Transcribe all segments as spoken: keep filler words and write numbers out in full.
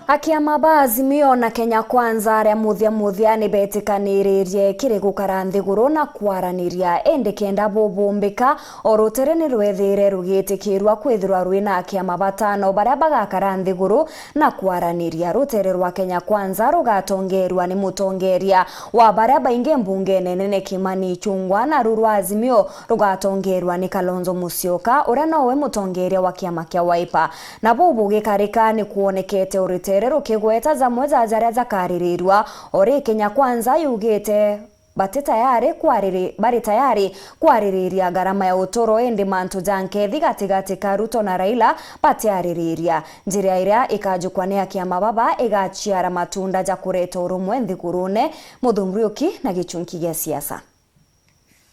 Akiama ba Azimio na Kenya Kwanza aria muthia muthia ni betikaniririe kiri gukara nthiguru na kwaraniria, indi kenda bubumbika, o rutere ni rwethire rugitikirwa kwithirwa rwina akiama batano baria bagakara nthiguru na kwaraniria. Rutere rwa Kenya Kwanza rugatongerwa ni mutongeria wa baria baingi mbungene nene Kimani Ichung'wah, naru rwa Azimio rugatongerwa ni Kalonzo Musyoka, uria nowe mutongeria wa kiama kia Wiper. Na buu bugikarika ni kwonekete o rutere rukigweta jamwe ja jaria jakaririrua, o ri Kenya Kwanza yugite bati tayari kwariri-, bari tayari kwaririria ngarama ya uturo, indi mantu ja nkethi gatigati ka Ruto na Raila batiaririria. Njira iria ikajukwa ni akiama baba igaciara matunda ja kureta urumwe nthigurune. Muthuri Uki na gichunki gia siasa.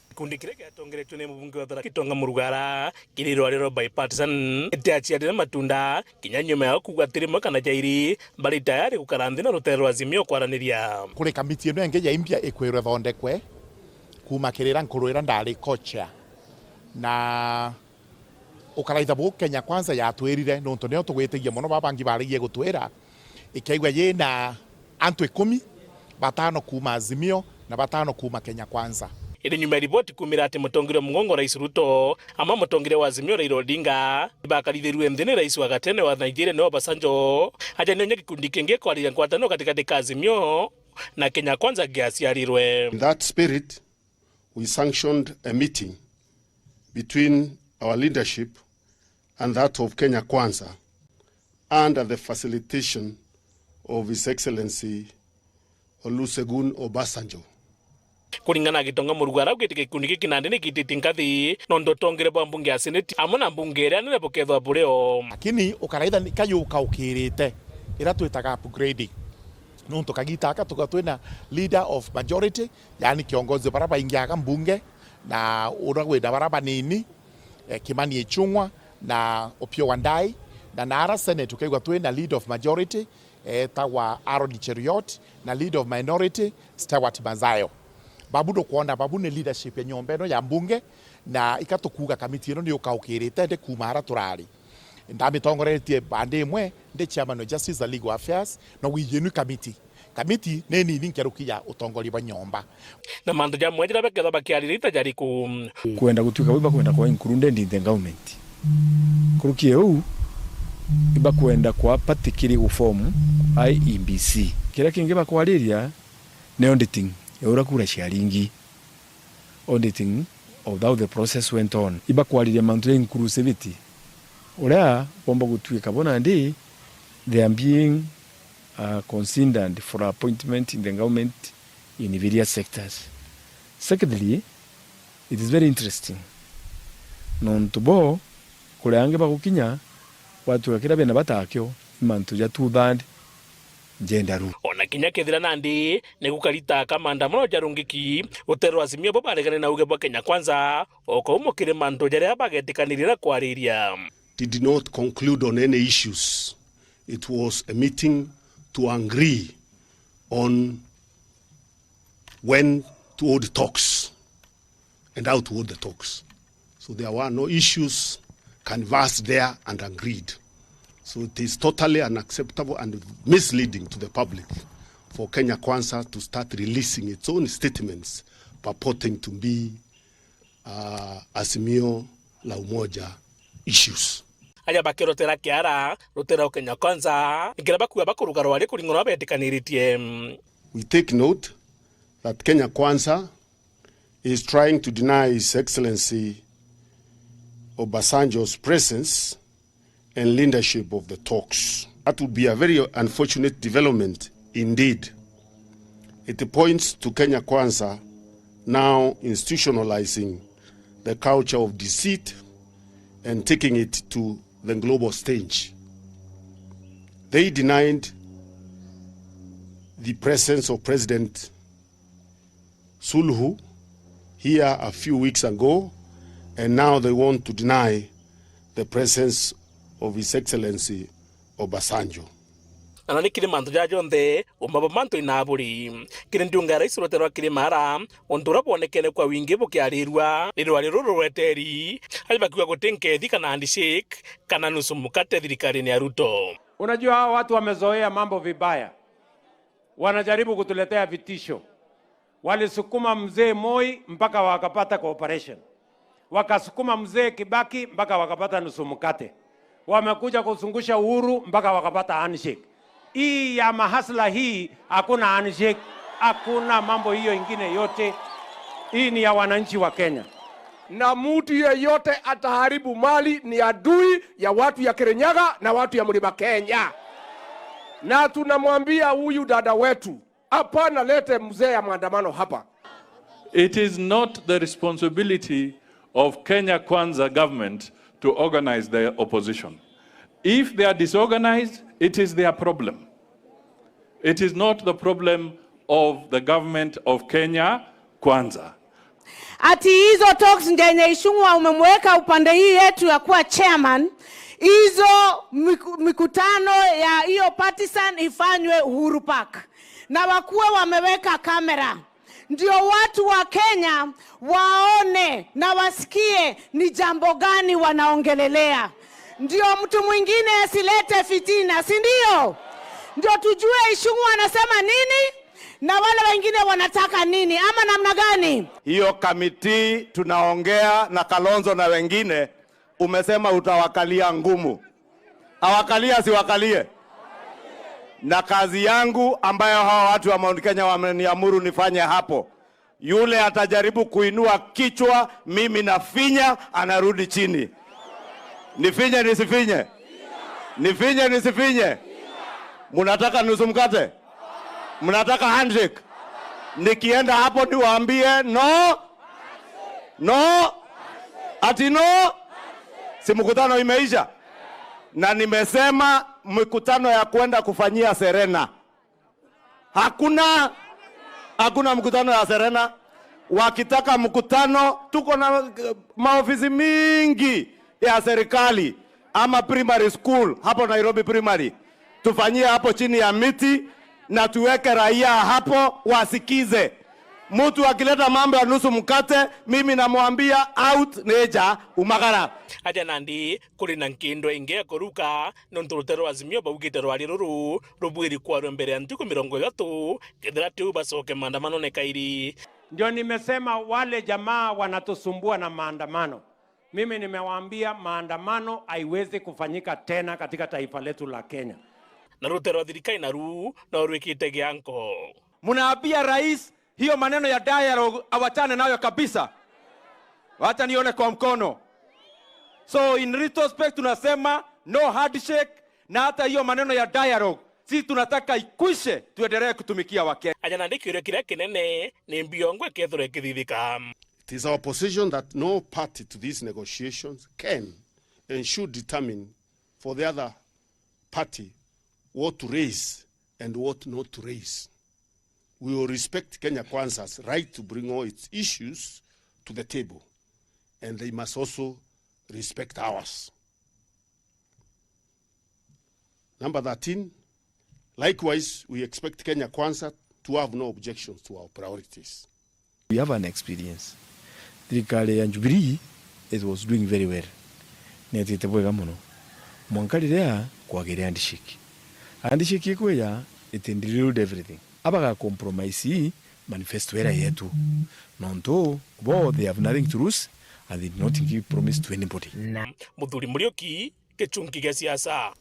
Gikundi kiria giatongeretue ni mubunge wa Tharaka Nithi Tonga Murugara kiri rwari rwa bipartisan gitiaciarire matunda kinya nyuma yao kuuga ati rimwe kana jairi bari tayari gukara nthi na rutere rwa Azimio kwaraniria. Kuri kamiti ino ingi ya impya ikwirwe thondekwe kuuma kiri ira nkuru ira ndari co-chair, na ukaraitha buu Kenya Kwanza yatwirire, nontu nio tugwitigie mono, baba bangi barigie gutwira, ikaigua yina antu ikumi, batano kuuma Azimio na batano kuuma Kenya Kwanza. Indi nyuma ya riboti kuumira ati mutongeria wa mugongo Rais Ruto, amwe mutongeria wa Azimio Raila Odinga, ibakarithirirwe nthi ni rais wa gatene wa Nigeria niwe Obasanjo, aja nio inya gikundi kingi kwariria ngwataniro gatigati ka Azimio na Kenya Kwanza giaciarirwe. In that spirit, we sanctioned a meeting between our leadership and that of Kenya Kwanza under the facilitation of His Excellency Olusegun Obasanjo. Kuringana na Gitonga Murugara, augite gikundi giki nandi ni gititie nkathi nontu utongere bwa mbunge ya Seneti amwe na mbunge iria nene bukethwa buri o. Lakini ukaraitha ni kayuka ukirite ira twitaga upgrading. Nontu kagita aka tuga twina leader of majority, yaani kiongozi bara baingiaga mbunge, na uria wina bara banini, eh, Kimani Ichung'wah na Opiyo Wandayi, na nara Senate ukaigua twina lead of majority, eh, etagwa Aaron Cheruiyot, na lead of minority, Stewart Mazayo. Babu ndukwona, babu ni leadership ya nyomba ino ya mbunge, na ikatukuga kamiti ino ni ukaukirite ndi kuuma ara turari. Ndamitongoretie bandi imwe ndi chairman wa Justice and Legal Affairs, na wijenu kamiti. Kamiti ni nini nkeruki ya utongoria bwa nyomba. Na mantu jamwe jaria bakethwa bakiariria ta jariku? Kwenda gutuika bau bakwenda kwa included in the government. Nkuruki ya uu, ibakwenda kwa party kiri guform I E B C. Kiria kingi bakwariria ni auditing ya uria kura ciaringi. Auditing of how the process went on. Ibakwariria mantu ja inclusivity. Uria bomba gutuika bo nandi they are being, uh, considered for appointment in the government in various sectors. Secondly, it is very interesting. Nontu bo, kuria angi bagukinya, gwatuika kiria bena bata akio ni mantu ja two-third gender rule. Ona kinya kethira nandi ni gukarita ka maandamano jarungiki, rutere rwa Azimio bo baregane na uge bwa Kenya Kwanza, o kau mukiri mantu jaria bagetikanirie na kwariria. Did not conclude on any issues. It was a meeting to agree on when to hold talks and how to hold the talks. So there were no issues canvassed there and agreed. So it is totally unacceptable and misleading to the public for Kenya Kwanza to start releasing its own statements purporting to be, uh, Azimio la Umoja issues. Aja bakirotera kiara, rutera Kenya Kwanza, ikiria bakuga bakuruga rwari kuringana na betikaniritie. We take note that Kenya Kwanza is trying to deny His Excellency Obasanjo's presence and leadership of the talks. That would be a very unfortunate development indeed. It points to Kenya Kwanza now institutionalizing the culture of deceit and taking it to the global stage. They denied the presence of President Suluhu here a few weeks ago, and now they want to deny the presence of His Excellency Obasanjo. Na ni kiri mantu jaja jonthe, uma bwa mantu ina buri. Kiri ndiunga ya rais rwete rwa Kirimara, untu uria bwonekene kwa wingi bukiarirua, ni rwari ruru rweteri, aja bakiuga guti nkethi kana handshake, kana nusu mukate thirikarine ya Ruto. Unajua, hawa watu wamezoea mambo vibaya, wanajaribu kutuletea vitisho. Walisukuma mzee Moi mpaka wakapata cooperation, wakasukuma mzee Kibaki mpaka wakapata nusu mkate, wamekuja kuzungusha Uhuru mpaka wakapata handshake. Hii ya mahasla hii, hakuna handshake, hakuna mambo hiyo ingine yote. Hii ni ya wananchi wa Kenya. Na mtu yeyote ataharibu mali ni adui ya watu ya Kirinyaga na watu ya Mlima Kenya. Na tunamwambia huyu dada wetu, hapana lete mzee ya maandamano hapa. It is not the responsibility of Kenya Kwanza government to organize the opposition. If they are disorganized, it is their problem. It is not the problem of the government of Kenya Kwanza. Ati hizo talks ndenye Ichung'wa umemweka upande hii yetu ya kuwa chairman, hizo miku-, mikutano ya hiyo partisan ifanywe Uhuru Park. Na wakuwe wameweka kamera. Ndio watu wa Kenya waone na wasikie ni jambo gani wanaongelelea. Ndio mtu mwingine asilete fitina, si ndio? Ndio tujue Ichung'wa anasema nini na wale wengine wanataka nini, ama namna gani? Hiyo kamiti tunaongea na Kalonzo na wengine, umesema utawakalia ngumu. Awakalia, siwakalie? Na kazi yangu ambayo hawa watu wa Mount Kenya wameniamuru nifanye hapo, yule atajaribu kuinua kichwa, mimi nafinya, anarudi chini. Nifinye, nisifinye? Nifinye, nisifinye? Mnataka nusu mkate? Mnataka handshake? Nikienda hapo niwaambie no? No? Ati no? Si mkutano imeisha? Na nimesema mikutano ya kwenda kufanyia Serena. Hakuna, hakuna mkutano ya Serena. Wakitaka mkutano, tuko na, eh, maofisi mingi ya serikali ama primary school hapo Nairobi Primary. Tufanyie hapo chini ya miti na tuweke raia hapo wasikize. Mtu akileta mambo ya nusu mkate, mimi namwambia out, neja umagara. Aja nandi kuri na nkindo ingi ya kuruka, nontu rutere rwa Azimio baugite rwari ruru rubwiri kwarua mbere ya ntuku mirongo ithatu, kethira tiu bacoke maandamanone kairi. Ndio nimesema wale jamaa wanatusumbua na maandamano. Mimi nimewaambia maandamano haiwezi kufanyika tena katika taifa letu la Kenya. Na rutere rwa thirikari naru no rwikite gianko. Mnaambia rais hiyo maneno ya dialogue awachane nayo kabisa. Wacha nione kwa mkono. So in retrospect tunasema no handshake, na hata hiyo maneno ya dialogue sisi tunataka ikwishe, tuendelee kutumikia Wakenya. Aja nandi kiuria kiria kinene ni mbiongo ikethirwa ikithithika. It is our position that no party to these negotiations can and should determine for the other party what to raise and what not to raise. We will respect Kenya Kwanza's right to bring all its issues to the table, and they must also respect ours. Number thirteen, likewise, we expect Kenya Kwanza to have no objections to our priorities. We have an experience. Thirikari ya Jubilee, it was doing very well. Nietite bwega mono. Mwanka riria kwagire handshake. Handshake ikwija, it derailed everything. Abaga compromise manifesto era yetu. Nontu bo, they have nothing to lose and they did not give promise to anybody. Na Muthuri Muriuki, gichunki gia siasa.